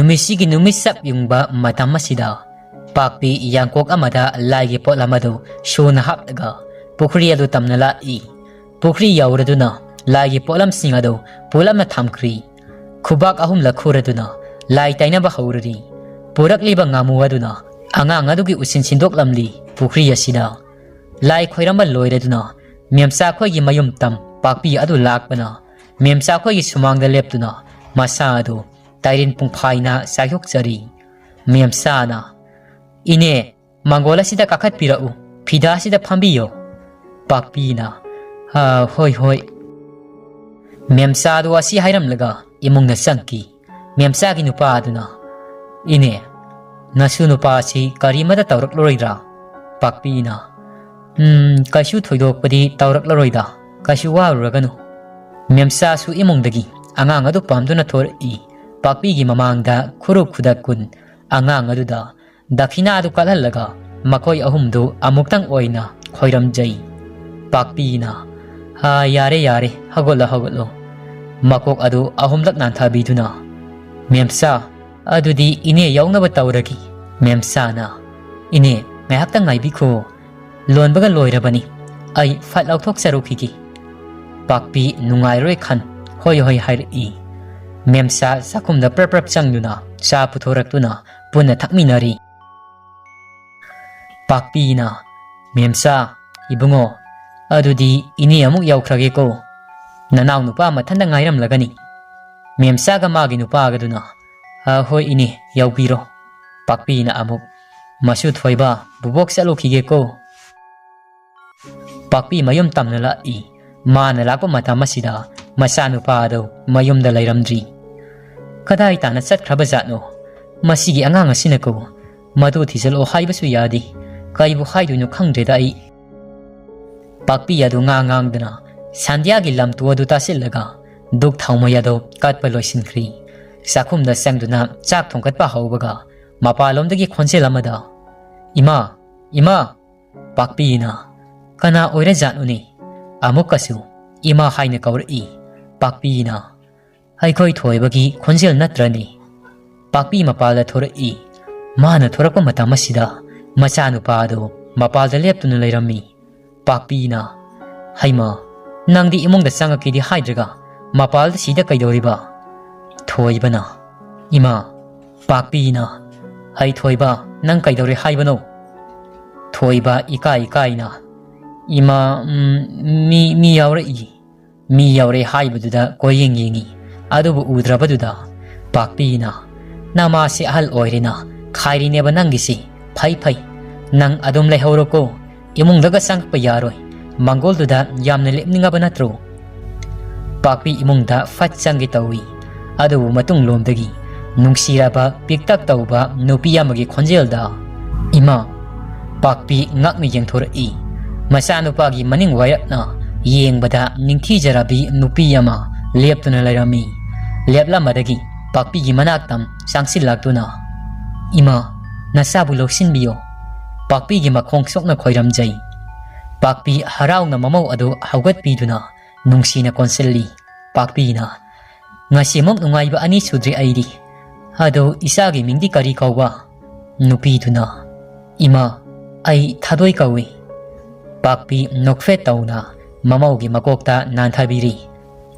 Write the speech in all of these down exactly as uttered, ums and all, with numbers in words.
ꯅꯨꯃꯤꯠꯁꯤꯒꯤ ꯅꯨꯃꯤꯠ ꯆꯞ ꯌꯨꯡꯕ ꯃꯇꯝ ꯑꯁꯤꯗ ꯄꯥꯛꯄꯤ ꯌꯥꯡꯀꯣꯛ ꯑꯃꯗ ꯂꯥꯏꯒꯤ ꯄꯣꯠꯂꯝ ꯑꯗꯨ ꯁꯨꯅ ꯍꯥꯞꯂꯒ ꯄꯨꯈ꯭ꯔꯤ ꯑꯗꯨ ꯇꯝꯅ ꯂꯥꯛꯏ꯫ ꯄꯨꯈ꯭ꯔꯤ ꯌꯧꯔꯗꯨꯅ ꯂꯥꯏꯒꯤ ꯄꯣꯠꯂꯝꯁꯤꯡ ꯑꯗꯨ ꯄꯨꯂꯞꯅ ꯊꯝꯈ꯭ꯔꯤ꯫ ꯈꯨꯕꯥꯛ ꯑꯍꯨꯝꯂꯛ ꯈꯨꯔꯗꯨꯅ ꯂꯥꯏ ꯇꯩꯅꯕ ꯍꯧꯔꯔꯤ꯫ ꯄꯨꯔꯛꯂꯤꯕ ꯉꯥꯃꯨ ꯑꯗꯨꯅ ꯑꯉꯥꯡ ꯑꯗꯨꯒꯤ ꯎꯁꯤꯟ ꯁꯤꯟꯗꯣꯛꯂꯝꯂꯤ ꯄꯨꯈ꯭ꯔꯤ ꯑꯁꯤꯗ꯫ ꯂꯥꯏ ꯈꯣꯏꯔꯝꯕ ꯂꯣꯏꯔꯗꯨꯅ ꯃꯦꯝꯆꯥ ꯈꯣꯏꯒꯤ ꯃꯌꯨꯝ ꯇꯝ ꯄꯥꯛꯄꯤ ꯑꯗꯨ ꯂꯥꯛꯄꯅ ꯃꯦꯝꯆꯥ ꯈꯣꯏꯒꯤ ꯁꯨꯃꯥꯡꯗ ꯂꯦꯞꯇꯨꯅ ꯃꯁꯥ ꯑꯗꯨ ꯇꯥꯏꯔꯦꯟ ꯄꯨꯡꯐꯥꯏꯅ ꯆꯥꯏꯊꯣꯛꯆꯔꯤ꯫ ꯃꯦꯝꯆꯥꯅ, "ꯏꯅꯦ, ꯃꯥꯡꯒꯣꯜ ꯑꯁꯤꯗ ꯀꯥꯈꯠꯄꯤꯔꯛꯎ, ꯐꯤꯗꯥ ꯑꯁꯤꯗ ꯐꯝꯕꯤꯌꯣ꯫" ꯄꯥꯛꯄꯤꯅ, "ꯑ, ꯍꯣꯏ, ꯍꯣꯏ꯫" ꯃꯦꯝꯆꯥꯗꯨ ꯑꯁꯤ ꯍꯥꯏꯔꯝꯂꯒ ꯏꯃꯨꯡꯗ ꯆꯪꯈꯤ꯫ ꯃꯦꯝꯆꯥꯒꯤ ꯅꯨꯄꯥ ꯑꯗꯨꯅ, "ꯏꯅꯦ, ꯅꯁꯨ ꯅꯨꯄꯥ ꯑꯁꯤ ꯀꯔꯤꯃꯇ ꯇꯧꯔꯛꯂꯔꯣꯏꯗ꯭ꯔꯥ?" ꯄꯥꯛꯄꯤꯅ, "ꯎꯝ, ꯀꯩꯁꯨ ꯊꯣꯏꯗꯣꯛꯄꯗꯤ ꯇꯧꯔꯛꯂꯔꯣꯏꯗ, ꯀꯩꯁꯨ ꯋꯥꯔꯨꯔꯒꯅꯨ꯫" ꯃꯦꯝꯆꯥꯁꯨ ꯏꯃꯨꯡꯗꯒꯤ ꯑꯉꯥꯡ ꯑꯗꯨ ꯄꯥꯝꯗꯨꯅ ꯊꯣꯔꯛꯏ꯫ ꯄꯥꯛꯄꯤꯒꯤ ꯃꯃꯥꯡꯗ ꯈꯨꯔꯨ ꯈꯨꯗꯛ ꯀꯨꯟ ꯑꯉꯥꯡ ꯑꯗꯨꯗ ꯗꯈꯤꯅꯥ ꯑꯗꯨ ꯀꯠꯍꯜꯂꯒ ꯃꯈꯣꯏ ꯑꯍꯨꯝꯗꯨ ꯑꯃꯨꯛꯇꯪ ꯑꯣꯏꯅ ꯈꯣꯏꯔꯝꯖꯩ꯫ ꯄꯥꯛꯄꯤꯅ, "ꯑꯥ, ꯌꯥꯔꯦ, ꯌꯥꯔꯦ, ꯍꯧꯒꯠꯂꯣ, ꯍꯧꯒꯠꯂꯣ꯫" ꯃꯀꯣꯛ ꯑꯗꯨ ꯑꯍꯨꯝꯂꯛ ꯅꯥꯟꯊꯕꯤꯗꯨꯅ, "ꯃꯦꯝꯆꯥ, ꯑꯗꯨꯗꯤ ꯏꯅꯦ ꯌꯥꯎꯅꯕ ꯇꯧꯔꯒꯦ꯫" ꯃꯦꯝꯆꯥꯅ, "ꯏꯅꯦ, ꯉꯥꯏꯍꯥꯛꯇꯪ ꯉꯥꯏꯕꯤꯈꯣ, ꯂꯣꯟꯕꯒ ꯂꯣꯏꯔꯕꯅꯤ, ꯑꯩ ꯐꯠ ꯂꯧꯊꯣꯛꯆꯔꯨꯈꯤꯒꯦ꯫" ꯄꯥꯛꯄꯤ ꯅꯨꯡꯉꯥꯏꯔꯣꯏ ꯈꯟ, "ꯍꯣꯏ, ꯍꯣꯏ" ꯍꯥꯏꯔꯛꯏ꯫ ꯃꯦꯝꯆꯥ ꯆꯥꯛꯈꯨꯝꯗ ꯄ꯭ꯔꯞ ꯄ꯭ꯔꯞ ꯆꯪꯗꯨꯅ ꯆꯥ ꯄꯨꯊꯣꯔꯛꯇꯨꯅ ꯄꯨꯟꯅ ꯊꯛꯃꯤꯟꯅꯔꯤ꯫ ꯄꯥꯛꯄꯤꯅ, "ꯃꯦꯝꯆꯥ, ꯏꯕꯨꯡꯉꯣ, ꯑꯗꯨꯗꯤ ꯏꯅꯦ ꯑꯃꯨꯛ ꯌꯧꯈ꯭ꯔꯒꯦꯀꯣ꯫ ꯅꯅꯥꯎ ꯅꯨꯄꯥ ꯃꯊꯟꯇ ꯉꯥꯏꯔꯝꯂꯒꯅꯤ꯫" ꯃꯦꯝꯆꯥꯒ ꯃꯥꯒꯤ ꯅꯨꯄꯥꯒꯗꯨꯅ, "ꯑ, ꯍꯣꯏ ꯏꯅꯦ, ꯌꯧꯕꯤꯔꯣ꯫" ꯄꯥꯛꯄꯤꯅ ꯑꯃꯨꯛ, "ꯃꯁꯨ ꯊꯣꯏꯕ, ꯕꯨꯕꯣꯛ ꯆꯠꯂꯨꯈꯤꯒꯦꯀꯣ꯫" ꯄꯥꯛꯄꯤ ꯃꯌꯨꯝ ꯇꯝꯅ ꯂꯥꯛꯏ꯫ ꯃꯥꯅ ꯂꯥꯛꯄ ꯃꯇꯝ ꯑꯁꯤꯗ ꯃꯆꯥꯅꯨꯄꯥ ꯑꯗꯨ ꯃꯌꯨꯝꯗ ꯂꯩꯔꯝꯗ꯭ꯔꯤ꯫ "ꯀꯗꯥꯏ ꯇꯥꯅ ꯆꯠꯈ꯭ꯔꯕ ꯖꯥꯠꯅꯣ? ꯃꯁꯤꯒꯤ ꯑꯉꯥꯡ ꯑꯁꯤꯅꯀꯣ, ꯃꯗꯨ ꯊꯤꯖꯤꯜꯂꯛꯑꯣ ꯍꯥꯏꯕꯁꯨ ꯌꯥꯗꯦ꯫ ꯀꯩꯕꯨ ꯍꯥꯏꯗꯣꯏꯅꯣ ꯈꯪꯗ꯭ꯔꯦꯗ ꯑꯩ꯫" ꯄꯥꯛꯄꯤ ꯑꯗꯨ ꯉꯥꯡ ꯉꯥꯡꯗꯅ ꯁꯟꯙ꯭ꯌꯥꯒꯤ ꯂꯝꯇꯨ ꯑꯗꯨ ꯇꯥꯁꯤꯜꯂꯒ ꯗꯨꯛ ꯊꯥꯎꯃꯩ ꯑꯗꯨ ꯀꯠꯄ ꯂꯣꯏꯁꯤꯟꯈ꯭ꯔꯤ꯫ ꯆꯥꯛꯈꯨꯝꯗ ꯆꯪꯗꯨꯅ ꯆꯥꯛ ꯊꯣꯡꯒꯠꯄ ꯍꯧꯕꯒ ꯃꯄꯥꯟꯂꯣꯝꯗꯒꯤ ꯈꯣꯟꯖꯦꯜ ꯑꯃꯗ, "ꯏꯃꯥ, ꯏꯃꯥ!" ꯄꯥꯛꯄꯤꯅ, "ꯀꯅꯥ ꯑꯣꯏꯔꯖꯥꯠꯅꯣꯅꯦ? ꯑꯃꯨꯛꯀꯁꯨ ꯏꯃꯥ ꯍꯥꯏꯅ ꯀꯧꯔꯛꯏ꯫" ꯄꯥꯛꯄꯤꯅ, "ꯑꯩꯈꯣꯏ ꯊꯣꯏꯕꯒꯤ ꯈꯣꯟꯖꯦꯜ ꯅꯠꯇ꯭ꯔꯅꯦ?" ꯄꯥꯛꯄꯤ ꯃꯄꯥꯜꯗ ꯊꯣꯔꯛꯏ꯫ ꯃꯥꯅ ꯊꯣꯔꯛꯄ ꯃꯇꯝ ꯑꯁꯤꯗ ꯃꯆꯥꯅꯨꯄꯥ ꯑꯗꯨ ꯃꯄꯥꯜꯗ ꯂꯦꯞꯇꯨꯅ ꯂꯩꯔꯝꯃꯤ꯫ ꯄꯥꯛꯄꯤꯅ, "ꯍꯩꯃꯥ, ꯅꯪꯗꯤ ꯏꯃꯨꯡꯗ ꯆꯪꯉꯛꯀꯦꯗꯤ ꯍꯥꯏꯗ꯭ꯔꯒ ꯃꯄꯥꯜꯗ ꯁꯤꯗ ꯀꯩꯗꯧꯔꯤꯕ?" ꯊꯣꯏꯕꯅ, "ꯏꯃꯥ, ꯄꯥꯛꯄꯤꯅ, 'ꯑꯩ ꯊꯣꯏꯕ, ꯅꯪ ꯀꯩꯗꯧꯔꯦ ꯍꯥꯏꯕꯅꯣ?'" ꯊꯣꯏꯕ ꯏꯀꯥꯏ ꯏꯀꯥꯏꯅ, "ꯏꯃꯥ, ꯎꯝ, ꯃꯤ, ꯃꯤ ꯌꯥꯎꯔꯛꯏ꯫ ꯃꯤ ꯌꯥꯎꯔꯦ" ꯍꯥꯏꯕꯗꯨꯗ ꯀꯣꯏꯌꯦꯡ ꯌꯦꯡꯉꯤ꯫ ꯑꯗꯨꯕꯨ ꯎꯗ꯭ꯔꯕꯗꯨꯗ ꯄꯥꯛꯄꯤꯅ, "ꯅꯃꯥꯁꯦ ꯑꯍꯜ ꯑꯣꯏꯔꯦꯅ ꯈꯥꯏꯔꯤꯅꯦꯕ ꯅꯪꯒꯤꯁꯤ꯫ ꯐꯩ, ꯐꯩ꯫ ꯅꯪ ꯑꯗꯨꯝ ꯂꯩꯍꯧꯔꯣꯀꯣ꯫ ꯏꯃꯨꯡꯗꯒ ꯆꯪꯉꯛꯄ ꯌꯥꯔꯣꯏ꯫ ꯃꯪꯒꯣꯜꯗꯨꯗ ꯌꯥꯝꯅ ꯂꯦꯞꯅꯤꯡꯉꯕ ꯅꯠꯇ꯭ꯔꯣ?" ꯄꯥꯛꯄꯤ ꯏꯃꯨꯡꯗ ꯐꯠ ꯆꯪꯒꯦ ꯇꯧꯏ꯫ ꯑꯗꯨꯕꯨ ꯃꯇꯨꯡꯂꯣꯝꯗꯒꯤ ꯅꯨꯡꯁꯤꯔꯕ ꯄꯤꯛꯇꯛ ꯇꯧꯕ ꯅꯨꯄꯤ ꯑꯃꯒꯤ ꯈꯣꯟꯖꯦꯜꯗ, "ꯏꯃꯥ!" ꯄꯥꯛꯄꯤ ꯉꯛꯅ ꯌꯦꯡꯊꯣꯔꯛꯏ꯫ ꯃꯆꯥꯅꯨꯄꯥꯒꯤ ꯃꯅꯤꯡ ꯋꯥꯏꯔꯞꯅ ꯌꯦꯡꯕꯗ ꯅꯤꯡꯊꯤꯖꯔꯕꯤ ꯅꯨꯄꯤ ꯑꯃ ꯂꯦꯞꯇꯨꯅ ꯂꯩꯔꯝꯃꯤ꯫ ꯂꯦꯞꯂꯝꯕꯗꯒꯤ ꯄꯥꯛꯄꯤꯒꯤ ꯃꯅꯥꯛꯇ ꯆꯪꯁꯤꯜꯂꯛꯇꯨꯅ, "ꯏꯃꯥ, ꯅꯆꯥꯕꯨ ꯂꯧꯁꯤꯟꯕꯤꯌꯣ꯫" ꯄꯥꯛꯄꯤꯒꯤ ꯃꯈꯣꯡ ꯁꯣꯛꯅ ꯈꯣꯏꯔꯝꯖꯩ꯫ ꯄꯥꯛꯄꯤ ꯍꯔꯥꯎꯅ ꯃꯃꯧ ꯑꯗꯨ ꯍꯧꯒꯠꯄꯤꯗꯨꯅ ꯅꯨꯡꯁꯤꯅ ꯀꯣꯟꯁꯤꯜꯂꯤ꯫ ꯄꯥꯛꯄꯤꯅ, "ꯉꯁꯤꯃꯨꯛ ꯅꯨꯡꯉꯥꯏꯕ ꯑꯅꯤ ꯁꯨꯗ꯭ꯔꯤ ꯑꯩꯗꯤ꯫ ꯑꯗꯣ ꯏꯆꯥꯒꯤ ꯃꯤꯡꯗꯤ ꯀꯔꯤ ꯀꯧꯕ?" ꯅꯨꯄꯤꯗꯨꯅ, "ꯏꯃꯥ, ꯑꯩ ꯊꯥꯗꯣꯏ ꯀꯧꯏ꯫" ꯄꯥꯛꯄꯤ ꯅꯣꯛꯐꯦꯠ ꯇꯧꯅ ꯃꯃꯧꯒꯤ ꯃꯀꯣꯛꯇ ꯅꯥꯟꯊꯕꯤꯔꯤ꯫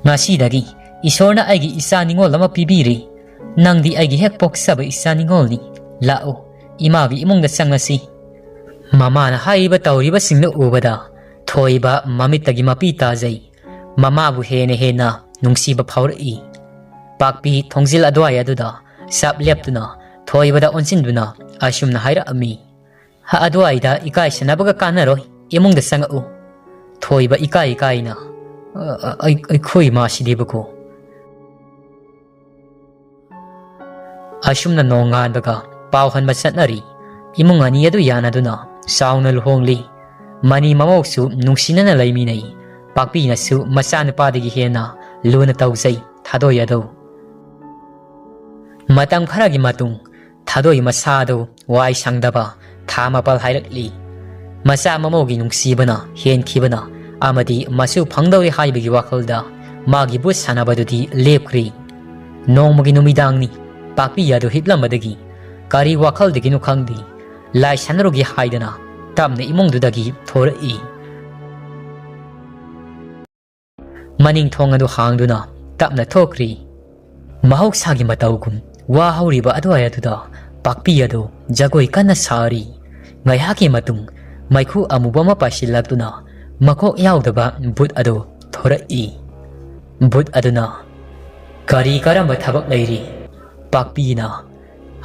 "ꯉꯁꯤꯗꯒꯤ ꯏꯁꯣꯔꯅ ꯑꯩꯒꯤ ꯏꯆꯥ ꯅꯤꯉꯣꯜ ꯑꯃ ꯄꯤꯕꯤꯔꯤ꯫ ꯅꯪꯗꯤ ꯑꯩꯒꯤ ꯍꯦꯛ ꯄꯣꯛꯆꯕ ꯏꯆꯥ ꯅꯤꯉꯣꯜꯅꯤ꯫ ꯂꯥꯛꯎ, ꯏꯃꯥꯒꯤ ꯏꯃꯨꯡꯗ ꯆꯪꯂꯁꯤ꯫" ꯃꯃꯥꯅ ꯍꯥꯏꯔꯤꯕ ꯇꯧꯔꯤꯕꯁꯤꯡꯗꯨ ꯎꯕꯗ ꯊꯣꯏꯕ ꯃꯃꯤꯠꯇꯒꯤ ꯃꯄꯤ ꯇꯥꯖꯩ꯫ ꯃꯃꯥꯕꯨ ꯍꯦꯟꯅ ꯍꯦꯟꯅ ꯅꯨꯡꯁꯤꯕ ꯐꯥꯎꯔꯛꯏ꯫ ꯄꯥꯛꯄꯤ ꯊꯣꯡꯖꯤꯜ ꯑꯗꯨꯋꯥꯏ ꯑꯗꯨꯗ ꯁꯞ ꯂꯦꯞꯇꯨꯅ ꯊꯣꯏꯕꯗ ꯑꯣꯟꯁꯤꯟꯗꯨꯅ ꯑꯁꯨꯝꯅ ꯍꯥꯏꯔꯛꯑꯝꯃꯤ, "ꯑꯗꯨꯋꯥꯏꯗ ꯏꯀꯥꯏꯁꯟꯅꯕꯒ ꯀꯥꯟꯅꯔꯣꯏ, ꯏꯃꯨꯡꯗ ꯆꯪꯉꯛꯎ꯫" ꯊꯣꯏꯕ ꯏꯀꯥꯏ ꯏꯀꯥꯏꯅ, "ꯑ, ꯑ, ꯑꯩ-, ꯑꯩꯈꯣꯏ ꯏꯃꯥꯁꯤꯗꯤꯕꯀꯣ?" ꯑꯁꯨꯝꯅ ꯅꯣꯡꯉꯥꯟꯕꯒ ꯄꯥꯎ ꯍꯟꯕ ꯆꯠꯅꯔꯤ꯫ ꯏꯃꯨꯡ ꯑꯅꯤ ꯑꯗꯨ ꯌꯥꯅꯗꯨꯅ ꯆꯥꯎꯅ ꯂꯨꯍꯣꯡꯂꯤ꯫ ꯃꯅꯤ ꯃꯃꯧꯁꯨ ꯅꯨꯡꯁꯤꯅꯅ ꯂꯩꯃꯤꯟꯅꯩ꯫ ꯄꯥꯛꯄꯤꯅꯁꯨ ꯃꯆꯥꯅꯨꯄꯥꯗꯒꯤ ꯍꯦꯟꯅ ꯂꯨꯅ ꯇꯧꯖꯩ ꯊꯥꯗꯣꯏ ꯑꯗꯨ꯫ ꯃꯇꯝ ꯈꯔꯒꯤ ꯃꯇꯨꯡ ꯊꯥꯗꯣꯏ ꯃꯁꯥꯗꯨ ꯋꯥꯏ ꯁꯪꯗꯕ ꯊꯥ ꯃꯥꯄꯜ ꯍꯥꯏꯔꯛꯂꯤ꯫ ꯃꯆꯥ ꯃꯃꯧꯒꯤ ꯅꯨꯡꯁꯤꯕꯅ ꯍꯦꯟꯈꯤꯕꯅ ꯑꯃꯗꯤ ꯃꯁꯨ ꯐꯪꯗꯧꯔꯦ ꯍꯥꯏꯕꯒꯤ ꯋꯥꯈꯜꯗ ꯃꯥꯒꯤ ꯚꯨꯠ ꯁꯥꯟꯅꯕꯗꯨꯗꯤ ꯂꯦꯞꯈ꯭ꯔꯤ꯫ ꯅꯣꯡꯃꯒꯤ ꯅꯨꯃꯤꯗꯥꯡꯅꯤ꯫ ꯄꯥꯛꯄꯤ ꯑꯗꯨ ꯍꯤꯞꯂꯝꯕꯗꯒꯤ ꯀꯔꯤ ꯋꯥꯈꯜꯗꯒꯤꯅꯣ ꯈꯪꯗꯦ, ꯂꯥꯏ ꯁꯥꯟꯅꯔꯨꯒꯦ ꯍꯥꯏꯗꯅ ꯇꯞꯅ ꯏꯃꯨꯡꯗꯨꯗꯒꯤ ꯊꯣꯔꯛꯏ꯫ ꯃꯅꯤꯡ ꯊꯣꯡ ꯑꯗꯨ ꯍꯥꯡꯗꯨꯅ ꯇꯞꯅ ꯊꯣꯛꯈ꯭ꯔꯤ꯫ ꯃꯍꯧꯁꯥꯒꯤ ꯃꯇꯧꯒꯨꯝ ꯋꯥ ꯍꯧꯔꯤꯕ ꯑꯗꯨꯋꯥꯏ ꯑꯗꯨꯗ ꯄꯥꯛꯄꯤ ꯑꯗꯨ ꯖꯒꯣꯏ ꯀꯟꯅ ꯁꯥꯔꯤ꯫ ꯉꯥꯏꯍꯥꯛꯀꯤ ꯃꯇꯨꯡ ꯃꯩꯈꯨ ꯑꯃꯨꯕ ꯑꯃ ꯄꯥꯏꯁꯤꯜꯂꯛꯇꯨꯅ ꯃꯀꯣꯛ ꯌꯥꯎꯗꯕ ꯚꯨꯠ ꯑꯗꯨ ꯊꯣꯔꯛꯏ꯫ ꯚꯨꯠ ꯑꯗꯨꯅ, "ꯀꯔꯤ ꯀꯔꯝꯕ ꯊꯕꯛ ꯂꯩꯔꯤ?" ꯄꯥꯛꯄꯤꯅ,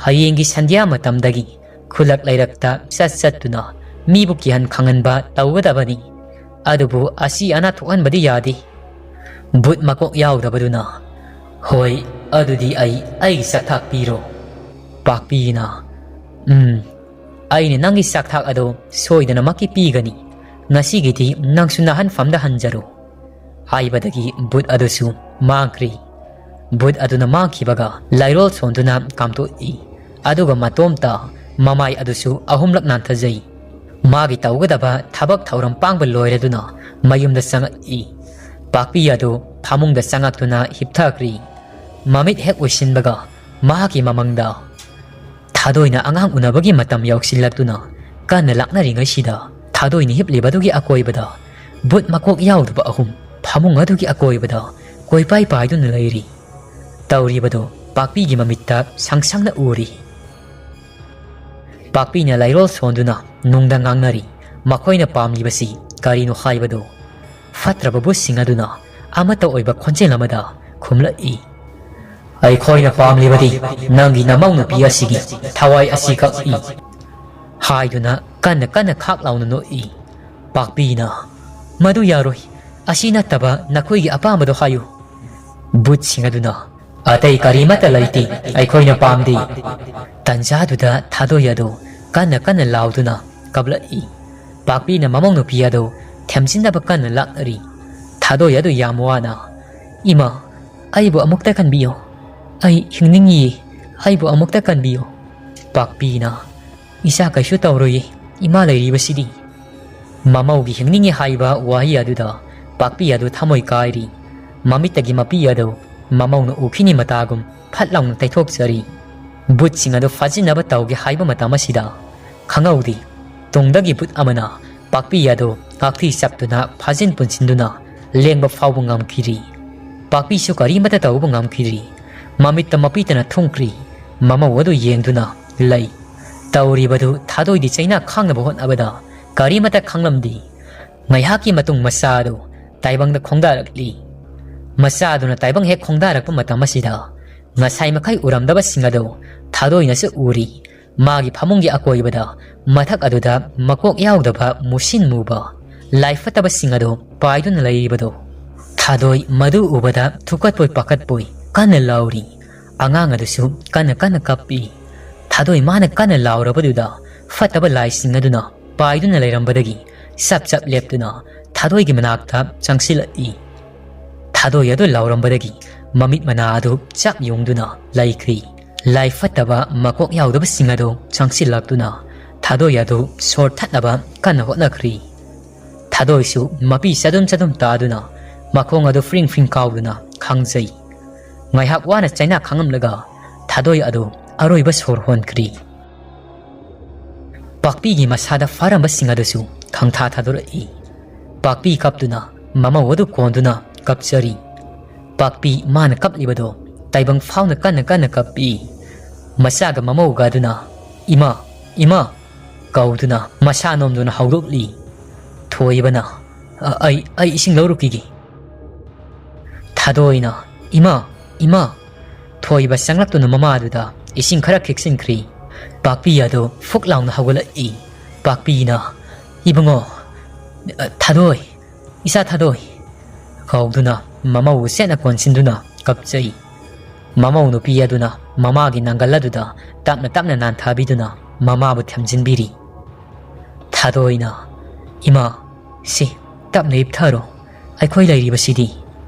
"ꯍꯌꯦꯡꯒꯤ ꯁꯟꯙ꯭ꯌꯥ ꯃꯇꯝꯗꯒꯤ ꯈꯨꯜꯂꯛ ꯂꯩꯔꯛꯇ ꯆꯠ ꯆꯠꯇꯨꯅ ꯃꯤꯕꯨ ꯀꯤꯍꯟ ꯈꯪꯍꯟꯕ ꯇꯧꯒꯗꯕꯅꯤ꯫ ꯑꯗꯨꯕꯨ ꯑꯁꯤ ꯑꯅꯥ ꯊꯣꯛꯍꯟꯕꯗꯤ ꯌꯥꯗꯦ꯫" ꯚꯨꯠ ꯃꯀꯣꯛ ꯌꯥꯎꯗꯕꯗꯨꯅ, "ꯍꯣꯏ, ꯑꯗꯨꯗꯤ ꯑꯩ ꯑꯩꯒꯤ ꯆꯥꯛꯊꯥꯛ ꯄꯤꯔꯣ꯫" ꯄꯥꯛꯄꯤꯅ, "ꯎꯝ, ꯑꯩꯅ ꯅꯪꯒꯤ ꯆꯥꯛꯊꯥꯛ ꯑꯗꯣ ꯁꯣꯏꯗꯅꯃꯛꯀꯤ ꯄꯤꯒꯅꯤ꯫ ꯉꯁꯤꯒꯤꯗꯤ ꯅꯪꯁꯨ ꯅꯥꯍꯟꯐꯝꯗ ꯍꯟꯖꯔꯣ꯫" ꯍꯥꯏꯕꯗꯒꯤ ꯚꯨꯠ ꯑꯗꯨꯁꯨ ꯃꯥꯡꯈ꯭ꯔꯤ꯫ ꯚꯨꯠ ꯑꯗꯨꯅ ꯃꯥꯡꯈꯤꯕꯒ ꯂꯥꯏꯔꯣꯜ ꯁꯣꯟꯗꯨꯅ ꯀꯥꯝꯊꯣꯛꯏ꯫ ꯑꯗꯨꯒ ꯃꯇꯣꯝꯇ ꯃꯃꯥꯏ ꯑꯗꯨꯁꯨ ꯑꯍꯨꯝꯂꯛ ꯅꯥꯟꯊꯖꯩ꯫ ꯃꯥꯒꯤ ꯇꯧꯒꯗꯕ ꯊꯕꯛ ꯊꯧꯔꯝ ꯄꯥꯡꯕ ꯂꯣꯏꯔꯗꯨꯅ ꯃꯌꯨꯝꯗ ꯆꯪꯉꯛꯏ꯫ ꯄꯥꯛꯄꯤ ꯑꯗꯨ ꯐꯃꯨꯡꯗ ꯆꯪꯉꯛꯇꯨꯅ ꯍꯤꯞꯊꯈ꯭ꯔꯤ꯫ ꯃꯃꯤꯠ ꯍꯦꯛ ꯎꯏꯁꯤꯟꯕꯒ ꯃꯍꯥꯛꯀꯤ ꯃꯃꯪꯗ ꯊꯥꯗꯣꯏꯅ ꯑꯉꯥꯡ ꯎꯅꯕꯒꯤ ꯃꯇꯝ ꯌꯧꯁꯤꯜꯂꯛꯇꯨꯅ ꯀꯟꯅ ꯂꯥꯛꯅꯔꯤꯉꯩꯁꯤꯗ, ꯊꯥꯗꯣꯏꯅ ꯍꯤꯞꯂꯤꯕꯗꯨꯒꯤ ꯑꯀꯣꯏꯕꯗ ꯚꯨꯠ ꯃꯀꯣꯛ ꯌꯥꯎꯗꯕ ꯑꯍꯨꯝ ꯐꯃꯨꯡ ꯑꯗꯨꯒꯤ ꯑꯀꯣꯏꯕꯗ ꯀꯣꯏꯄꯥꯏ ꯄꯥꯏꯗꯨꯅ ꯂꯩꯔꯤ꯫ ꯇꯧꯔꯤꯕꯗꯨ ꯄꯥꯛꯄꯤꯒꯤ ꯃꯃꯤꯠꯇ ꯁꯪ ꯁꯪꯅ ꯎꯔꯤ꯫ ꯄꯥꯛꯄꯤꯅ ꯂꯥꯏꯔꯣꯜ ꯁꯣꯟꯗꯨꯅ ꯅꯨꯡꯗ ꯉꯥꯡꯅꯔꯤ꯫ ꯃꯈꯣꯏꯅ ꯄꯥꯝꯂꯤꯕꯁꯤ ꯀꯔꯤꯅꯣ ꯍꯥꯏꯕꯗꯨ ꯐꯠꯇ꯭ꯔꯕ ꯚꯨꯠꯁꯤꯡ ꯑꯗꯨꯅ ꯑꯃꯠꯇ ꯑꯣꯏꯕ ꯈꯣꯟꯖꯦꯜ ꯑꯃꯗ ꯈꯨꯝꯂꯛꯏ꯫ "ꯑꯩꯈꯣꯏꯅ ꯄꯥꯝꯂꯤꯕꯗꯤ ꯅꯪꯒꯤ ꯅꯃꯧ ꯅꯨꯄꯤ ꯑꯁꯤꯒꯤ ꯊꯋꯥꯏ ꯑꯁꯤ ꯀꯛꯏ꯫" ꯍꯥꯏꯗꯨꯅ ꯀꯟꯅ ꯀꯟꯅ ꯈꯥꯛ ꯂꯥꯎꯅ ꯅꯣꯛꯏ꯫ ꯄꯥꯛꯄꯤꯅ, "ꯃꯗꯨ ꯌꯥꯔꯣꯏ꯫ ꯑꯁꯤ ꯅꯠꯇꯕ ꯅꯈꯣꯏꯒꯤ ꯑꯄꯥꯝꯕꯗꯣ ꯍꯥꯏꯌꯨ꯫" ꯚꯨꯠꯁꯤꯡ ꯑꯗꯨꯅ, "ꯑꯇꯩ ꯀꯔꯤꯃꯠꯇ ꯂꯩꯇꯦ, ꯑꯩꯈꯣꯏꯅ ꯄꯥꯝꯗꯦ꯫" ꯇꯟꯖꯥꯗꯨꯗ ꯊꯥꯗꯣꯏ ꯑꯗꯨ ꯀꯟꯅ ꯀꯟꯅ ꯂꯥꯎꯗꯨꯅ ꯀꯞꯂꯛꯏ꯫ ꯄꯥꯛꯄꯤꯅ ꯃꯃꯧ ꯅꯨꯄꯤ ꯑꯗꯨ ꯊꯦꯝꯖꯤꯟꯅꯕ ꯀꯟꯅ ꯂꯥꯛꯅꯔꯤ꯫ ꯊꯥꯗꯣꯏ ꯑꯗꯨ ꯌꯥꯝ ꯋꯥꯅ, "ꯏꯃꯥ, ꯑꯩꯕꯨ ꯑꯃꯨꯛꯇ ꯀꯟꯕꯤꯌꯨ꯫ ꯑꯩ ꯍꯤꯡꯅꯤꯡꯏ꯫ ꯑꯩꯕꯨ ꯑꯃꯨꯛꯇ ꯀꯟꯕꯤꯌꯨ꯫" ꯄꯥꯛꯄꯤꯅ, "ꯏꯆꯥ ꯀꯩꯁꯨ ꯇꯧꯔꯣꯏꯌꯦ, ꯏꯃꯥ ꯂꯩꯔꯤꯕꯁꯤꯗꯤ꯫" ꯃꯃꯧꯒꯤ "ꯍꯤꯡꯅꯤꯡꯏ" ꯍꯥꯏꯕ ꯋꯥꯍꯩ ꯑꯗꯨꯗ ꯄꯥꯛꯄꯤ ꯑꯗꯨ ꯊꯃꯣꯏ ꯀꯥꯏꯔꯤ꯫ ꯃꯃꯤꯠꯇꯒꯤ ꯃꯄꯤ ꯑꯗꯨ ꯃꯃꯧꯅ ꯎꯈꯤꯅꯤ ꯃꯇꯥꯒꯨꯝ ꯐꯠ ꯂꯥꯎꯅ ꯇꯩꯊꯣꯛꯆꯔꯤ꯫ ꯕꯨꯠꯁꯤꯡ ꯑꯗꯨ ꯐꯥꯖꯤꯟꯅꯕ ꯇꯧꯒꯦ ꯍꯥꯏꯕ ꯃꯇꯝ ꯑꯁꯤꯗ, ꯈꯪꯍꯧꯗꯦ, ꯇꯨꯡꯗꯒꯤ ꯕꯨꯠ ꯑꯃꯅ ꯄꯥꯛꯄꯤ ꯑꯗꯨ ꯉꯥꯛꯊꯤ ꯆꯞꯇꯨꯅ ꯐꯥꯖꯤꯟ ꯄꯨꯟꯁꯤꯟꯗꯨꯅ ꯂꯦꯡꯕ ꯐꯥꯎꯕ ꯉꯝꯈꯤꯗ꯭ꯔꯤ꯫ ꯄꯥꯛꯄꯤꯁꯨ ꯀꯔꯤꯃꯠꯇ ꯇꯧꯕ ꯉꯝꯈꯤꯗ꯭ꯔꯤ꯫ ꯃꯃꯤꯠꯇ ꯃꯄꯤꯇꯅ ꯊꯨꯝꯈ꯭ꯔꯤ꯫ ꯃꯃꯧ ꯑꯗꯨ ꯌꯦꯡꯗꯨꯅ ꯂꯩ꯫ ꯇꯧꯔꯤꯕꯗꯨ ꯊꯥꯗꯣꯏꯗꯤ ꯆꯩꯅꯥ ꯈꯥꯡꯅꯕ ꯍꯣꯠꯅꯕꯗ ꯀꯔꯤꯃꯠꯇ ꯈꯪꯂꯝꯗꯦ꯫ ꯉꯥꯏꯍꯥꯛꯀꯤ ꯃꯇꯨꯡ ꯃꯆꯥ ꯑꯗꯨ ꯇꯥꯏꯕꯪꯗ ꯈꯣꯡꯗꯥꯔꯛꯂꯤ꯫ ꯃꯆꯥ ꯑꯗꯨꯅ ꯇꯥꯏꯕꯪ ꯍꯦꯛ ꯈꯣꯡꯗꯥꯔꯛꯄ ꯃꯇꯝ ꯑꯁꯤꯗ, ꯉꯁꯥꯏ ꯃꯈꯩ ꯎꯔꯝꯗꯕꯁꯤꯡ ꯑꯗꯨ ꯊꯥꯗꯣꯏꯅꯁꯨ ꯎꯔꯤ꯫ ꯃꯥꯒꯤ ꯐꯃꯨꯡꯒꯤ ꯑꯀꯣꯏꯕꯗ, ꯃꯊꯛ ꯑꯗꯨꯗ ꯃꯀꯣꯛ ꯌꯥꯎꯗꯕ, ꯃꯨꯁꯤꯟ ꯃꯨꯕ, ꯂꯥꯏ ꯐꯠꯇꯕꯁꯤꯡ ꯑꯗꯨ ꯄꯥꯏꯗꯨꯅ ꯂꯩꯔꯤꯕꯗꯨ꯫ ꯊꯥꯗꯣꯏ ꯃꯗꯨ ꯎꯕꯗ ꯊꯨꯀꯠꯄꯣꯏ ꯄꯥꯈꯠꯄꯣꯏ ꯀꯟꯅ ꯂꯥꯎꯔꯤ꯫ ꯑꯉꯥꯡ ꯑꯗꯨꯁꯨ ꯀꯟꯅ ꯀꯟꯅ ꯀꯞꯄꯤ꯫ ꯊꯥꯗꯣꯏ ꯃꯥꯅ ꯀꯟꯅ ꯂꯥꯎꯔꯕꯗꯨꯗ, ꯐꯠꯇꯕ ꯂꯥꯏꯁꯤꯡ ꯑꯗꯨꯅ ꯄꯥꯏꯗꯨꯅ ꯂꯩꯔꯝꯕꯗꯒꯤ ꯆꯞ ꯆꯞ ꯂꯦꯞꯇꯨꯅ ꯊꯥꯗꯣꯏꯒꯤ ꯃꯅꯥꯛꯇ ꯆꯪꯁꯤꯜꯂꯛꯏ꯫ ꯊꯥꯗꯣꯏ ꯑꯗꯨ ꯂꯥꯎꯔꯝꯕꯗꯒꯤ ꯃꯃꯤꯠ ꯃꯅꯥ ꯑꯗꯨ ꯆꯞ ꯌꯨꯡꯗꯨꯅ ꯂꯩꯈ꯭ꯔꯤ꯫ ꯂꯥꯏ ꯐꯠꯇꯕ ꯃꯀꯣꯛ ꯌꯥꯎꯗꯕꯁꯤꯡ ꯑꯗꯨ ꯆꯪꯁꯤꯜꯂꯛꯇꯨꯅ ꯊꯥꯗꯣꯏ ꯑꯗꯨ ꯁꯣꯔ ꯊꯠꯅꯕ ꯀꯟꯅ ꯍꯣꯠꯅꯈ꯭ꯔꯤ꯫ ꯊꯥꯗꯣꯏꯁꯨ ꯃꯄꯤ ꯆꯗꯨꯝ ꯆꯗꯨꯝ ꯇꯥꯗꯨꯅ ꯃꯈꯣꯡ ꯑꯗꯨ ꯐ꯭ꯔꯤꯡ ꯐ꯭ꯔꯤꯡ ꯀꯥꯎꯗꯨꯅ ꯈꯥꯡꯖꯩ꯫ ꯉꯥꯏꯍꯥꯛ ꯋꯥꯅ ꯆꯩꯅꯥ ꯈꯥꯡꯉꯝꯂꯒ ꯊꯥꯗꯣꯏ ꯑꯗꯨ ꯑꯔꯣꯏꯕ ꯁꯣꯔ ꯍꯣꯟꯈ꯭ꯔꯤ꯫ ꯄꯥꯛꯄꯤꯒꯤ ꯃꯁꯥꯗ ꯐꯥꯔꯝꯕꯁꯤꯡ ꯑꯗꯨꯁꯨ ꯈꯪꯊꯥ ꯊꯥꯗꯣꯔꯛꯏ꯫ ꯄꯥꯛꯄꯤ ꯀꯞꯇꯨꯅ ꯃꯃꯧ ꯑꯗꯨ ꯀꯣꯟꯗꯨꯅ ꯀꯞꯆꯔꯤ꯫ ꯄꯥꯛꯄꯤ ꯃꯥꯅ ꯀꯞꯂꯤꯕꯗꯣ ꯇꯥꯏꯕꯪ ꯐꯥꯎꯅ ꯀꯟꯅ ꯀꯟꯅ ꯀꯞꯄꯤ꯫ ꯃꯆꯥꯒ ꯃꯃꯧꯒ ꯑꯗꯨꯅ "ꯏꯃꯥ, ꯏꯃꯥ" ꯀꯧꯗꯨꯅ ꯃꯁꯥ ꯅꯣꯝꯗꯨꯅ ꯍꯧꯗꯣꯛꯂꯤ꯫ ꯊꯣꯏꯕꯅ, "ꯑ-, ꯑꯩ, ꯑꯩ ꯏꯁꯤꯡ ꯂꯧꯔꯨꯈꯤꯒꯦ"꯫ ꯊꯥꯗꯣꯏꯅ, "ꯏꯃꯥ, ꯏꯃꯥ"꯫ ꯊꯣꯏꯕ ꯆꯪꯂꯛꯇꯨꯅ ꯃꯃꯥꯗꯨꯗ ꯏꯁꯤꯡ ꯈꯔ ꯈꯤꯛꯆꯤꯟꯈ꯭ꯔꯤ꯫ ꯄꯥꯛꯄꯤ ꯑꯗꯨ ꯐꯨꯛ ꯂꯥꯎꯅ ꯍꯧꯒꯠꯂꯛꯏ꯫ ꯄꯥꯛꯄꯤꯅ, "ꯏꯕꯨꯡꯉꯣ, ꯑ, ꯊꯥꯗꯣꯏ, ꯏꯆꯥ ꯊꯥꯗꯣꯏ" ꯀꯧꯗꯨꯅ ꯃꯃꯧꯕꯨ ꯆꯦꯠꯅ ꯀꯣꯟꯁꯤꯟꯗꯨꯅ ꯀꯞꯆꯩ꯫ ꯃꯃꯧ ꯅꯨꯄꯤ ꯑꯗꯨꯅ ꯃꯃꯥꯒꯤ ꯅꯪꯒꯜ ꯑꯗꯨꯗ ꯇꯞꯅ ꯇꯞꯅ ꯅꯥꯟꯊꯕꯤꯗꯨꯅ ꯃꯃꯥꯕꯨ ꯊꯦꯝꯖꯤꯟꯕꯤꯔꯤ꯫ ꯊꯥꯗꯣꯏꯅ, "ꯏꯃꯥ, ꯁꯤ, ꯇꯞꯅ ꯍꯤꯞꯊꯔꯣ, ꯑꯩꯈꯣꯏ ꯂꯩꯔꯤꯕꯁꯤꯗꯤ"꯫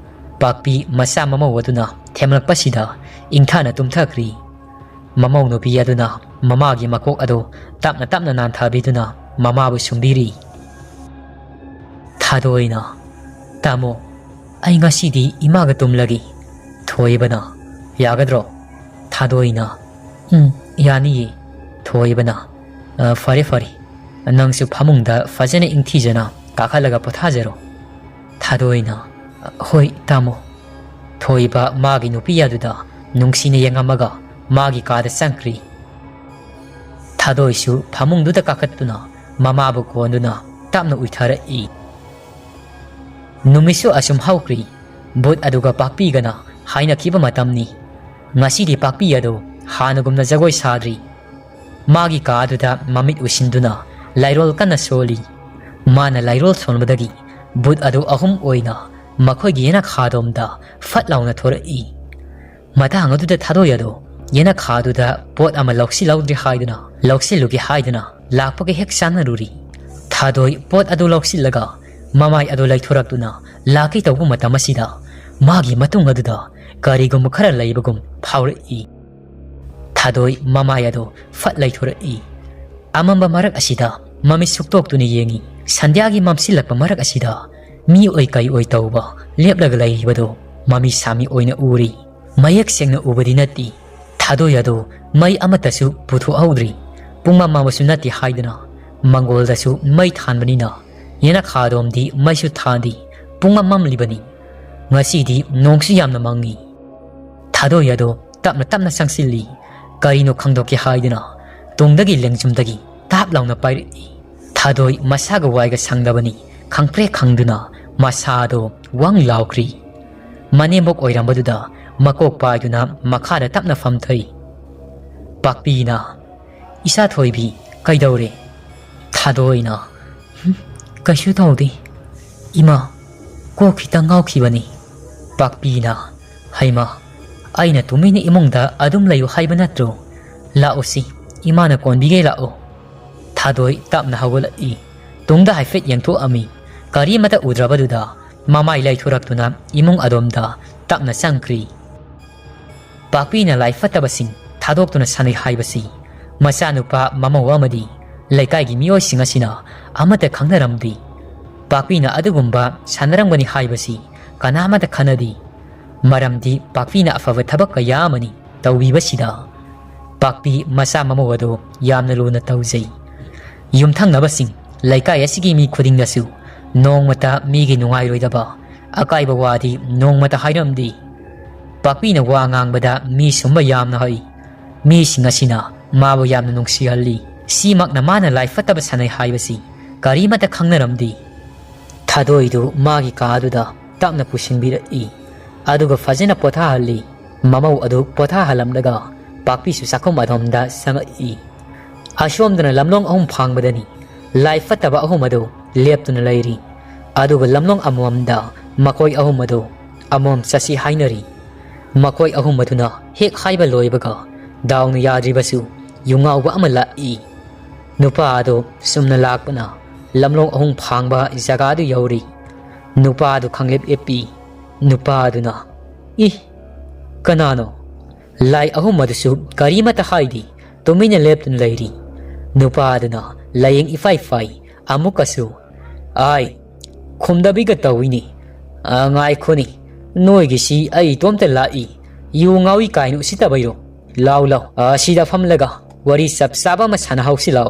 ꯄꯥꯛꯄꯤ ꯃꯆꯥ ꯃꯃꯧ ꯑꯗꯨꯅ ꯊꯦꯝꯂꯛꯄꯁꯤꯗ ꯏꯪꯊꯅ ꯇꯨꯝꯊꯈ꯭ꯔꯤ꯫ ꯃꯃꯧ ꯅꯨꯄꯤ ꯑꯗꯨꯅ ꯃꯃꯥꯒꯤ ꯃꯀꯣꯛ ꯑꯗꯨ ꯇꯞꯅ ꯇꯞꯅ ꯅꯥꯟꯊꯕꯤꯗꯨꯅ ꯃꯃꯥꯕꯨ ꯁꯨꯝꯕꯤꯔꯤ꯫ ꯊꯥꯗꯣꯏꯅ, "ꯇꯥꯃꯣ, ꯑꯩ ꯉꯁꯤꯗꯤ ꯏꯃꯥꯒ ꯇꯨꯝꯂꯒꯦ"꯫ ꯊꯣꯏꯕꯅ, "ꯌꯥꯒꯗ꯭ꯔꯣ?" ꯊꯥꯗꯣꯏꯅ, "ꯎꯝ, ꯌꯥꯅꯤꯌꯦ꯫" ꯊꯣꯏꯕꯅ, "ꯑ, ꯐꯔꯦ, ꯐꯔꯦ꯫ ꯅꯪꯁꯨ ꯐꯃꯨꯡꯗ ꯐꯖꯅ ꯏꯪꯊꯤꯖꯅ ꯀꯥꯈꯠꯂꯒ ꯄꯣꯊꯥꯖꯔꯣ꯫" ꯊꯥꯗꯣꯏꯅ, "ꯍꯣꯏ, ꯇꯥꯃꯣ꯫" ꯊꯣꯏꯕ ꯃꯥꯒꯤ ꯅꯨꯄꯤ ꯑꯗꯨꯗ ꯅꯨꯡꯁꯤꯅ ꯌꯦꯡꯉꯝꯃꯒ ꯃꯥꯒꯤ ꯀꯥꯗ ꯆꯪꯈ꯭ꯔꯤ꯫ ꯊꯥꯗꯣꯏꯁꯨ ꯐꯃꯨꯡꯗꯨꯗ ꯀꯥꯈꯠꯇꯨꯅ ꯃꯃꯥꯕꯨ ꯀꯣꯟꯗꯨꯅ ꯇꯞꯅ ꯎꯏꯊꯔꯛꯏ꯫ ꯅꯨꯃꯤꯠꯁꯨ ꯑꯁꯨꯝ ꯍꯧꯈ꯭ꯔꯤ꯫ ꯚꯨꯠ ꯑꯗꯨꯒ ꯄꯥꯛꯄꯤꯒꯅ ꯍꯥꯏꯅꯈꯤꯕ ꯃꯇꯝꯅꯤ꯫ ꯉꯁꯤꯗꯤ ꯄꯥꯛꯄꯤ ꯑꯗꯨ ꯍꯥꯟꯅꯒꯨꯝꯅ ꯖꯒꯣꯏ ꯁꯥꯗ꯭ꯔꯤ꯫ ꯃꯥꯒꯤ ꯀꯥ ꯑꯗꯨꯗ ꯃꯃꯤꯠ ꯎꯏꯁꯤꯟꯗꯨꯅ ꯂꯥꯏꯔꯣꯜ ꯀꯟꯅ ꯁꯣꯜꯂꯤ꯫ ꯃꯥꯅ ꯂꯥꯏꯔꯣꯜ ꯁꯣꯟꯕꯗꯒꯤ ꯚꯨꯠ ꯑꯗꯨ ꯑꯍꯨꯝ ꯑꯣꯏꯅ ꯃꯈꯣꯏꯒꯤ ꯌꯦꯅꯈꯥꯗꯣꯝꯗ ꯐꯠ ꯂꯥꯎꯅ ꯊꯣꯔꯛꯏ꯫ ꯃꯇꯥꯡ ꯑꯗꯨꯗ ꯊꯥꯗꯣꯏ ꯑꯗꯨ ꯌꯦꯅꯈꯥꯗꯨꯗ ꯄꯣꯠ ꯑꯃ ꯂꯧꯁꯤꯜꯍꯧꯗ꯭ꯔꯦ ꯍꯥꯏꯗꯨꯅ, ꯂꯧꯁꯤꯜꯂꯨꯒꯦ ꯍꯥꯏꯗꯨꯅ ꯂꯥꯛꯄꯒ ꯍꯦꯛ ꯆꯥꯟꯅꯔꯨꯔꯤ꯫ ꯊꯥꯗꯣꯏ ꯄꯣꯠ ꯑꯗꯨ ꯂꯧꯁꯤꯜꯂꯒ ꯃꯃꯥꯏ ꯑꯗꯨ ꯂꯩꯊꯣꯔꯛꯇꯨꯅ ꯂꯥꯛꯀꯦ ꯇꯧꯕ ꯃꯇꯝ ꯑꯁꯤꯗ ꯃꯥꯒꯤ ꯃꯇꯨꯡ ꯑꯗꯨꯗ ꯀꯔꯤꯒꯨꯝꯕ ꯈꯔ ꯂꯩꯕꯒꯨꯝ ꯐꯥꯎꯔꯛꯏ꯫ ꯊꯥꯗꯣꯏ ꯃꯃꯥꯏ ꯑꯗꯨ ꯐꯠ ꯂꯩꯊꯣꯔꯛꯏ꯫ ꯑꯃꯝꯕ ꯃꯔꯛ ꯑꯁꯤꯗ ꯃꯃꯤꯠ ꯁꯨꯛꯇꯣꯛꯇꯨꯅ ꯌꯦꯡꯏ꯫ ꯁꯟꯙ꯭ꯌꯥꯒꯤ ꯃꯝꯁꯤꯜꯂꯛꯄ ꯃꯔꯛ ꯑꯁꯤꯗ ꯃꯤ ꯑꯣꯏ ꯀꯩ ꯑꯣꯏ ꯇꯧꯕ ꯂꯦꯞꯂꯒ ꯂꯩꯔꯤꯕꯗꯨ ꯃꯃꯤ ꯁꯥꯃꯤ ꯑꯣꯏꯅ ꯎꯔꯤ꯫ ꯃꯌꯦꯛ ꯁꯦꯡꯅ ꯎꯕꯗꯤ ꯅꯠꯇꯦ꯫ ꯊꯥꯗꯣꯏ ꯑꯗꯨ ꯃꯩ ꯑꯃꯠꯇꯁꯨ ꯄꯨꯊꯣꯛꯍꯧꯗ꯭ꯔꯤ꯫ ꯄꯨꯡꯃꯝ ꯃꯝꯕꯁꯨ ꯅꯠꯇꯦ ꯍꯥꯏꯗꯨꯅ ꯃꯪꯒꯣꯜꯗꯁꯨ ꯃꯩ ꯊꯥꯟꯕꯅꯤꯅ ꯌꯦꯅꯈꯥꯔꯣꯝꯗꯤ ꯃꯩꯁꯨ ꯊꯥꯟꯗꯦ꯫ ꯄꯨꯡꯃꯝ ꯃꯝꯂꯤꯕꯅꯤ꯫ ꯉꯁꯤꯗꯤ ꯅꯣꯡꯁꯨ ꯌꯥꯝꯅ ꯃꯪꯉꯤ꯫ ꯊꯥꯗꯣꯏ ꯑꯗꯨ ꯇꯞꯅ ꯇꯞꯅ ꯆꯪꯁꯤꯜꯂꯤ꯫ ꯀꯔꯤꯅꯣ ꯈꯪꯗꯣꯛꯀꯦ ꯍꯥꯏꯗꯨꯅ ꯇꯨꯡꯗꯒꯤ ꯂꯦꯡꯖꯨꯝꯗꯒꯤ ꯇꯥꯞ ꯂꯥꯎꯅ ꯄꯥꯏꯔꯛꯏ꯫ ꯊꯥꯗꯣꯏ ꯃꯁꯥꯒ ꯋꯥꯏꯒ ꯁꯪꯗꯕꯅꯤ, ꯈꯪꯄ꯭ꯔꯦꯛ ꯈꯪꯗꯨꯅ ꯃꯁꯥꯗꯣ ꯋꯪ ꯂꯥꯎꯈ꯭ꯔꯤ꯫ ꯃꯅꯦꯝꯕꯣꯛ ꯑꯣꯏꯔꯝꯕꯗꯨꯗ ꯃꯀꯣꯛ ꯄꯥꯏꯗꯨꯅ ꯃꯈꯥꯗ ꯇꯞꯅ ꯐꯝꯊꯩ꯫ ꯄꯥꯛꯄꯤꯅ, "ꯏꯆꯥ ꯊꯣꯏꯕꯤ, ꯀꯩꯗꯧꯔꯦ?" ꯊꯥꯗꯣꯏꯅ, "ꯍꯨꯝ, ꯀꯩꯁꯨ ꯇꯧꯗꯦ ꯏꯃꯥ, ꯀꯣꯛ ꯈꯤꯇꯪ ꯉꯥꯎꯈꯤꯕꯅꯤ꯫" ꯄꯥꯛꯄꯤꯅ, "ꯍꯩꯃꯥ, ꯑꯩꯅ ꯇꯨꯃꯤꯟꯅ ꯏꯃꯨꯡꯗ ꯑꯗꯨꯝ ꯂꯩꯌꯨ ꯍꯥꯏꯕ ꯅꯠꯇ꯭ꯔꯣ? ꯂꯥꯛꯎꯁꯤ, ꯏꯃꯥꯅ ꯀꯣꯟꯕꯤꯒꯦ, ꯂꯥꯛꯑꯣ꯫" ꯊꯥꯗꯣꯏ ꯇꯞꯅ ꯍꯧꯒꯠꯂꯛꯏ꯫ ꯇꯨꯡꯗ ꯍꯥꯏꯐꯦꯠ ꯌꯦꯡꯊꯣꯛꯑꯝꯃꯤ꯫ ꯀꯔꯤꯃꯇ ꯎꯗ꯭ꯔꯕꯗꯨꯗ ꯃꯃꯥꯏ ꯂꯩꯊꯣꯔꯛꯇꯨꯅ ꯏꯃꯨꯡ ꯑꯗꯣꯝꯗ ꯇꯞꯅ ꯆꯪꯈ꯭ꯔꯤ꯫ ꯄꯥꯛꯄꯤꯅ ꯂꯥꯏ ꯐꯠꯇꯕꯁꯤꯡ ꯊꯥꯗꯣꯛꯇꯨꯅ ꯁꯥꯟꯅꯩ ꯍꯥꯏꯕꯁꯤ ꯃꯆꯥꯅꯨꯄꯥ ꯃꯃꯧ ꯑꯃꯗꯤ ꯂꯩꯀꯥꯏꯒꯤ ꯃꯤꯑꯣꯏꯁꯤꯡ ꯑꯁꯤꯅ ꯑꯃꯠꯇ ꯈꯪꯅꯔꯝꯗꯦ꯫ ꯄꯥꯛꯄꯤꯅ ꯑꯗꯨꯒꯨꯝꯕ ꯁꯥꯟꯅꯔꯝꯒꯅꯤ ꯍꯥꯏꯕꯁꯤ ꯀꯅꯥꯃꯠꯇ ꯈꯟꯅꯗꯦ꯫ ꯃꯔꯝꯗꯤ ꯄꯥꯛꯄꯤꯅ ꯑꯐꯕ ꯊꯕꯛ ꯀꯌꯥ ꯑꯃꯅꯤ ꯇꯧꯕꯤꯕꯁꯤꯗ꯫ ꯄꯥꯛꯄꯤ ꯃꯆꯥ ꯃꯃꯧ ꯑꯗꯨ ꯌꯥꯝꯅ ꯂꯨꯅ ꯇꯧꯖꯩ꯫ ꯌꯨꯝꯊꯪꯅꯕꯁꯤꯡ, ꯂꯩꯀꯥꯏ ꯑꯁꯤꯒꯤ ꯃꯤ ꯈꯨꯗꯤꯡꯅꯁꯨ ꯅꯣꯡꯃꯇ ꯃꯤꯒꯤ ꯅꯨꯡꯉꯥꯏꯔꯣꯏꯗꯕ ꯑꯀꯥꯏꯕ ꯋꯥꯗꯤ ꯅꯣꯡꯃꯇ ꯍꯥꯏꯔꯝꯗꯦ꯫ ꯄꯥꯛꯄꯤꯅ ꯋꯥ ꯉꯥꯡꯕꯗ ꯃꯤ ꯁꯨꯝꯕ ꯌꯥꯝꯅ ꯍꯩ꯫ ꯃꯤꯁꯤꯡ ꯑꯁꯤꯅ ꯃꯥꯕꯨ ꯌꯥꯝꯅ ꯅꯨꯡꯁꯤꯍꯜꯂꯤ꯫ ꯁꯤꯃꯛꯅ ꯃꯥꯅ ꯂꯥꯏ ꯐꯠꯇꯕ ꯁꯥꯟꯅꯩ ꯍꯥꯏꯕꯁꯤ ꯀꯔꯤꯃꯠꯇ ꯈꯪꯅꯔꯝꯗꯦ꯫ ꯊꯥꯗꯣꯏꯗꯨ ꯃꯥꯒꯤ ꯀꯥ ꯑꯗꯨꯗ ꯇꯞꯅ ꯄꯨꯁꯤꯟꯕꯤꯔꯛꯏ꯫ ꯑꯗꯨꯒ ꯐꯖꯅ ꯄꯣꯊꯥꯍꯜꯂꯤ꯫ ꯃꯃꯧ ꯑꯗꯨ ꯄꯣꯊꯥꯍꯜꯂꯝꯂꯒ ꯄꯥꯛꯄꯤꯁꯨ ꯆꯥꯛꯈꯨꯝ ꯑꯗꯣꯝꯗ ꯆꯪꯉꯛꯏ꯫ ꯑꯁꯣꯝꯗꯅ ꯂꯝꯂꯣꯡ ꯑꯍꯨꯝ ꯐꯥꯡꯕꯗꯅꯤ ꯂꯥꯏ ꯐꯠꯇꯕ ꯑꯍꯨꯝ ꯑꯗꯨ ꯂꯦꯞꯇꯨꯅ ꯂꯩꯔꯤ꯫ ꯑꯗꯨꯒ ꯂꯝꯂꯣꯡ ꯑꯃꯃꯝꯗ ꯃꯈꯣꯏ ꯑꯍꯨꯝ ꯑꯗꯨ ꯑꯃꯃꯝ ꯆꯠꯁꯤ ꯍꯥꯏꯅꯔꯤ꯫ ꯃꯈꯣꯏ ꯑꯍꯨꯝ ꯑꯗꯨꯅ ꯍꯦꯛ ꯍꯥꯏꯕ ꯂꯣꯏꯕꯒ ꯗꯥꯎꯅ ꯌꯥꯗ꯭ꯔꯤꯕꯁꯨ ꯌꯨꯉꯥꯎꯕ ꯑꯃ ꯂꯥꯛꯏ꯫ ꯅꯨꯄꯥ ꯑꯗꯨ ꯆꯨꯝꯅ ꯂꯥꯛꯄꯅ ꯂꯝꯂꯣꯡ ꯑꯍꯨꯝ ꯐꯥꯡꯕ ꯖꯒꯥꯗꯨ ꯌꯧꯔꯤ꯫ ꯅꯨꯄꯥ ꯑꯗꯨ ꯈꯪꯂꯦꯞ ꯂꯦꯞꯄꯤ꯫ ꯅꯨꯄꯥ ꯑꯗꯨꯅ, "ꯏ, ꯀꯅꯥꯅꯣ?" ꯂꯥꯏ ꯑꯍꯨꯝ ꯑꯗꯨꯁꯨ ꯀꯔꯤꯃꯠꯇ ꯍꯥꯏꯗꯦ, ꯇꯨꯃꯤꯟꯅ ꯂꯦꯞꯇꯨꯅ ꯂꯩꯔꯤ꯫ ꯅꯨꯄꯥ ꯑꯗꯨꯅ ꯂꯥꯏꯌꯦꯡ ꯏꯐꯥꯏ ꯐꯥꯏ꯫ ꯑꯃꯨꯛꯀꯁꯨ, "ꯑꯥꯏ, ꯈꯨꯝꯗꯕꯤꯒ ꯇꯧꯏꯅꯤ꯫ ꯑ, ꯉꯥꯏꯈꯣꯅꯤ, ꯅꯣꯏꯒꯤꯁꯤ ꯑꯩ ꯏꯇꯣꯝꯇ ꯂꯥꯛꯏ꯫ ꯌꯨ ꯉꯥꯎꯏ ꯀꯥꯏꯅ ꯎꯁꯤꯠꯇꯕꯩꯔꯣ? ꯂꯥꯎ, ꯂꯥꯎ, ꯑꯁꯤꯗ ꯐꯝꯂꯒ ꯋꯥꯔꯤ ꯆꯞ ꯆꯥꯕ ꯑꯃ ꯁꯥꯟꯅꯍꯧꯁꯤ ꯂꯥꯎ"꯫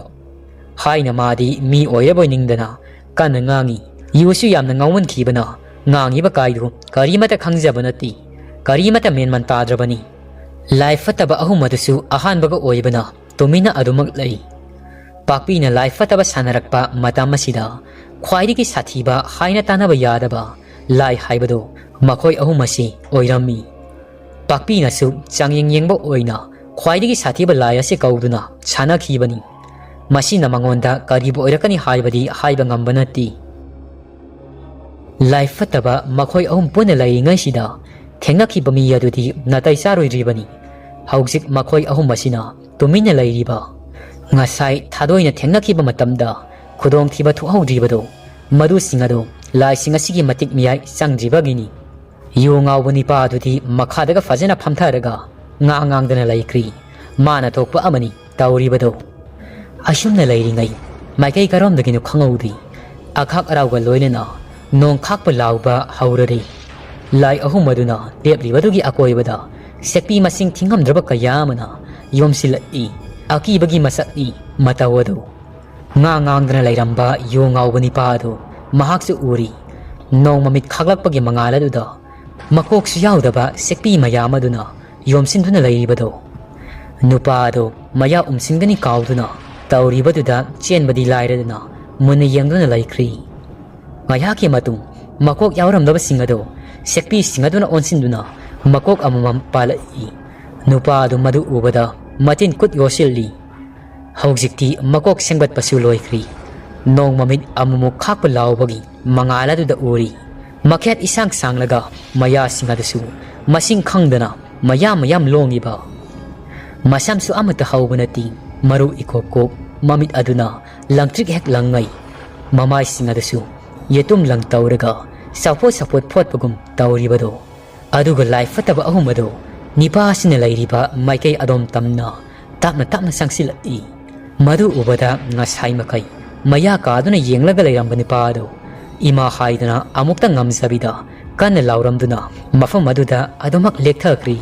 ꯍꯥꯏꯅ ꯃꯥꯗꯤ ꯃꯤ ꯑꯣꯏꯔꯕꯣꯏ ꯅꯤꯡꯗꯅ ꯀꯟꯅ ꯉꯥꯡꯉꯤ꯫ ꯌꯨꯁꯨ ꯌꯥꯝꯅ ꯉꯥꯎꯃꯟꯈꯤꯕꯅ ꯉꯥꯡꯉꯤꯕ ꯀꯥꯏꯗꯨ ꯀꯔꯤꯃꯠꯇ ꯈꯪꯖꯕ ꯅꯠꯇꯦ꯫ ꯀꯔꯤꯃꯠꯇ ꯃꯦꯟꯃꯥꯟ ꯇꯥꯗ꯭ꯔꯕꯅꯤ꯫ ꯂꯥꯏ ꯐꯠꯇꯕ ꯑꯍꯨꯝ ꯑꯗꯨꯁꯨ ꯑꯍꯥꯟꯕꯒ ꯑꯣꯏꯕꯅ ꯇꯨꯃꯤꯟꯅ ꯑꯗꯨꯃꯛ ꯂꯩ꯫ ꯄꯥꯛꯄꯤꯅ ꯂꯥꯏ ꯐꯠꯇꯕ ꯁꯥꯟꯅꯔꯛꯄ ꯃꯇꯝ ꯑꯁꯤꯗ ꯈ꯭ꯋꯥꯏꯗꯒꯤ ꯁꯥꯊꯤꯕ ꯍꯥꯏꯅ ꯇꯥꯟꯅꯕ ꯌꯥꯗꯕ ꯂꯥꯏ ꯍꯥꯏꯕꯗꯨ ꯃꯈꯣꯏ ꯑꯍꯨꯝ ꯑꯁꯤ ꯑꯣꯏꯔꯝꯃꯤ꯫ ꯄꯥꯛꯄꯤꯅꯁꯨ ꯆꯥꯡꯌꯦꯡ ꯌꯦꯡꯕ ꯑꯣꯏꯅ ꯈ꯭ꯋꯥꯏꯗꯒꯤ ꯁꯥꯊꯤꯕ ꯂꯥꯏ ꯑꯁꯤ ꯀꯧꯗꯨꯅ ꯁꯥꯟꯅꯈꯤꯕꯅꯤ꯫ ꯃꯁꯤꯅ ꯃꯉꯣꯟꯗ ꯀꯔꯤꯕꯨ ꯑꯣꯏꯔꯛꯀꯅꯤ ꯍꯥꯏꯕꯗꯤ ꯍꯥꯏꯕ ꯉꯝꯕ ꯅꯠꯇꯦ꯫ ꯂꯥꯏ ꯐꯠꯇꯕ ꯃꯈꯣꯏ ꯑꯍꯨꯝ ꯄꯨꯟꯅ ꯂꯩꯔꯤꯉꯩꯁꯤꯗ ꯊꯦꯡꯅꯈꯤꯕ ꯃꯤ ꯑꯗꯨꯗꯤ ꯅꯥꯇꯩ ꯆꯥꯔꯣꯏꯗ꯭ꯔꯤꯕꯅꯤ꯫ ꯍꯧꯖꯤꯛ ꯃꯈꯣꯏ ꯑꯍꯨꯝ ꯑꯁꯤꯅ ꯇꯨꯃꯤꯟꯅ ꯂꯩꯔꯤꯕ, ꯉꯁꯥꯏ ꯊꯥꯗꯣꯏꯅ ꯊꯦꯡꯅꯈꯤꯕ ꯃꯇꯝꯗ ꯈꯨꯗꯣꯡꯊꯤꯕ ꯊꯣꯛꯍꯧꯗ꯭ꯔꯤꯕꯗꯨ, ꯃꯗꯨꯁꯤꯡ ꯑꯗꯨ ꯂꯥꯏꯁꯤꯡ ꯑꯁꯤꯒꯤ ꯃꯇꯤꯛ ꯃꯤꯌꯥꯏ ꯆꯪꯗ꯭ꯔꯤꯕꯒꯤꯅꯤ꯫ ꯌꯨ ꯉꯥꯎꯕ ꯅꯤꯄꯥ ꯑꯗꯨꯗꯤ ꯃꯈꯥꯗꯒ ꯐꯖꯅ ꯐꯝꯊꯔꯒ ꯉꯥ ꯉꯥꯡꯗꯅ ꯂꯩꯈ꯭ꯔꯤ꯫ ꯃꯥꯅ ꯊꯣꯛꯄ ꯑꯃꯅꯤ ꯇꯧꯔꯤꯕꯗꯣ꯫ ꯑꯁꯨꯝꯅ ꯂꯩꯔꯤꯉꯩ ꯃꯥꯏꯀꯩ ꯀꯔꯣꯝꯗꯒꯤꯅꯣ ꯈꯪꯍꯧꯗꯦ, ꯑꯈꯥꯛ ꯑꯔꯥꯎꯒ ꯂꯣꯏꯅꯅ ꯅꯣꯡ ꯈꯥꯛꯄ ꯂꯥꯎꯕ ꯍꯧꯔꯔꯦ꯫ ꯂꯥꯏ ꯑꯍꯨꯝ ꯑꯗꯨꯅ ꯂꯦꯞꯂꯤꯕꯗꯨꯒꯤ ꯑꯀꯣꯏꯕꯗ ꯁꯦꯛꯄꯤ ꯃꯁꯤꯡ ꯊꯤꯉꯝꯗ꯭ꯔꯕ ꯀꯌꯥ ꯑꯃꯅ ꯌꯣꯝꯁꯤꯜꯂꯛꯏ꯫ ꯑꯀꯤꯕꯒꯤ ꯃꯁꯛꯅꯤ ꯃꯇꯧ ꯑꯗꯨ꯫ ꯉꯥ ꯉꯥꯡꯗꯅ ꯂꯩꯔꯝꯕ ꯌꯣ ꯉꯥꯎꯕ ꯅꯤꯄꯥ ꯑꯗꯨ ꯃꯍꯥꯛꯁꯨ ꯎꯔꯤ꯫ ꯅꯣꯡꯃ ꯃꯤꯠ ꯈꯥꯛꯂꯛꯄꯒꯤ ꯃꯉꯥꯜ ꯑꯗꯨꯗ ꯃꯀꯣꯛꯁꯨ ꯌꯥꯎꯗꯕ ꯁꯦꯛꯄꯤ ꯃꯌꯥꯝ ꯑꯗꯨꯅ ꯌꯣꯝꯁꯤꯟꯗꯨꯅ ꯂꯩꯔꯤꯕꯗꯣ꯫ ꯅꯨꯄꯥ ꯑꯗꯨ ꯃꯌꯥ ꯎꯝꯁꯤꯟꯒꯅꯤ ꯀꯥꯎꯗꯨꯅ ꯇꯧꯔꯤꯕꯗꯨꯗ ꯆꯦꯟꯕꯗꯤ ꯂꯥꯏꯔꯗꯅ ꯃꯨꯟꯅ ꯌꯦꯡꯗꯨꯅ ꯂꯩꯈ꯭ꯔꯤ꯫ ꯉꯥꯏꯍꯥꯛꯀꯤ ꯃꯇꯨꯡ ꯃꯀꯣꯛ ꯌꯥꯎꯔꯝꯗꯕꯁꯤꯡ ꯑꯗꯨ ꯁꯦꯛꯄꯤꯁꯤꯡ ꯑꯗꯨꯅ ꯑꯣꯟꯁꯤꯟꯗꯨꯅ ꯃꯀꯣꯛ ꯑꯃꯃꯝ ꯄꯥꯜꯂꯛꯏ꯫ ꯅꯨꯄꯥ ꯑꯗꯨ ꯃꯗꯨ ꯎꯕꯗ ꯃꯇꯤꯟ ꯀꯨꯠ ꯌꯣꯠꯁꯤꯜꯂꯤ꯫ ꯍꯧꯖꯤꯛꯇꯤ ꯃꯀꯣꯛ ꯁꯦꯝꯒꯠꯄꯁꯨ ꯂꯣꯏꯈ꯭ꯔꯤ꯫ ꯅꯣꯡ ꯃꯃꯤꯠ ꯑꯃꯨꯛꯃꯨꯛ ꯈꯥꯛꯄ ꯂꯥꯎꯕꯒꯤ ꯃꯉꯥꯜ ꯑꯗꯨꯗ ꯎꯔꯤ꯫ ꯃꯈꯦꯠ ꯏꯁꯥꯡ ꯁꯥꯡꯂꯒ ꯃꯌꯥꯁꯤꯡ ꯑꯗꯨꯁꯨ ꯃꯁꯤꯡ ꯈꯪꯗꯅ ꯃꯌꯥꯝ ꯃꯌꯥꯝ ꯂꯣꯡꯂꯤꯕ꯫ ꯃꯁꯝꯁꯨ ꯑꯃꯠꯇ ꯍꯧꯕ ꯅꯠꯇꯦ꯫ ꯃꯔꯨ ꯏꯀꯣꯛ ꯀꯣꯛ, ꯃꯃꯤꯠ ꯑꯗꯨꯅ ꯂꯪꯇ꯭ꯔꯤꯛ ꯍꯦꯛ ꯂꯪꯉꯩ꯫ ꯃꯃꯥꯏꯁꯤꯡ ꯑꯗꯨꯁꯨ ꯌꯦꯇꯨꯝ ꯂꯪ ꯇꯧꯔꯒ ꯁꯥꯐꯣꯠ ꯁꯥꯐꯣꯠ ꯐꯣꯠꯄꯒꯨꯝ ꯇꯧꯔꯤꯕꯗꯣ꯫ ꯑꯗꯨꯒ ꯂꯥꯏ ꯐꯠꯇꯕ ꯑꯍꯨꯝ ꯑꯗꯨ ꯅꯤꯄꯥ ꯑꯁꯤꯅ ꯂꯩꯔꯤꯕ ꯃꯥꯏꯀꯩ ꯑꯗꯣꯝ ꯇꯝꯅ ꯇꯞꯅ ꯇꯞꯅ ꯆꯪꯁꯤꯜꯂꯛꯏ꯫ ꯃꯗꯨ ꯎꯕꯗ ꯉꯁꯥꯏ ꯃꯈꯩ ꯃꯌꯥ ꯀꯥꯗꯨꯅ ꯌꯦꯡꯂꯒ ꯂꯩꯔꯝꯕ ꯅꯨꯄꯥ ꯑꯗꯨ ꯏꯃꯥ ꯍꯥꯏꯗꯨꯅ ꯑꯃꯨꯛꯇ ꯉꯝꯖꯕꯤꯗ ꯀꯟꯅ ꯂꯥꯎꯔꯝꯗꯨꯅ ꯃꯐꯝ ꯑꯗꯨꯗ ꯑꯗꯨꯃꯛ ꯂꯦꯛꯊꯈ꯭ꯔꯤ꯫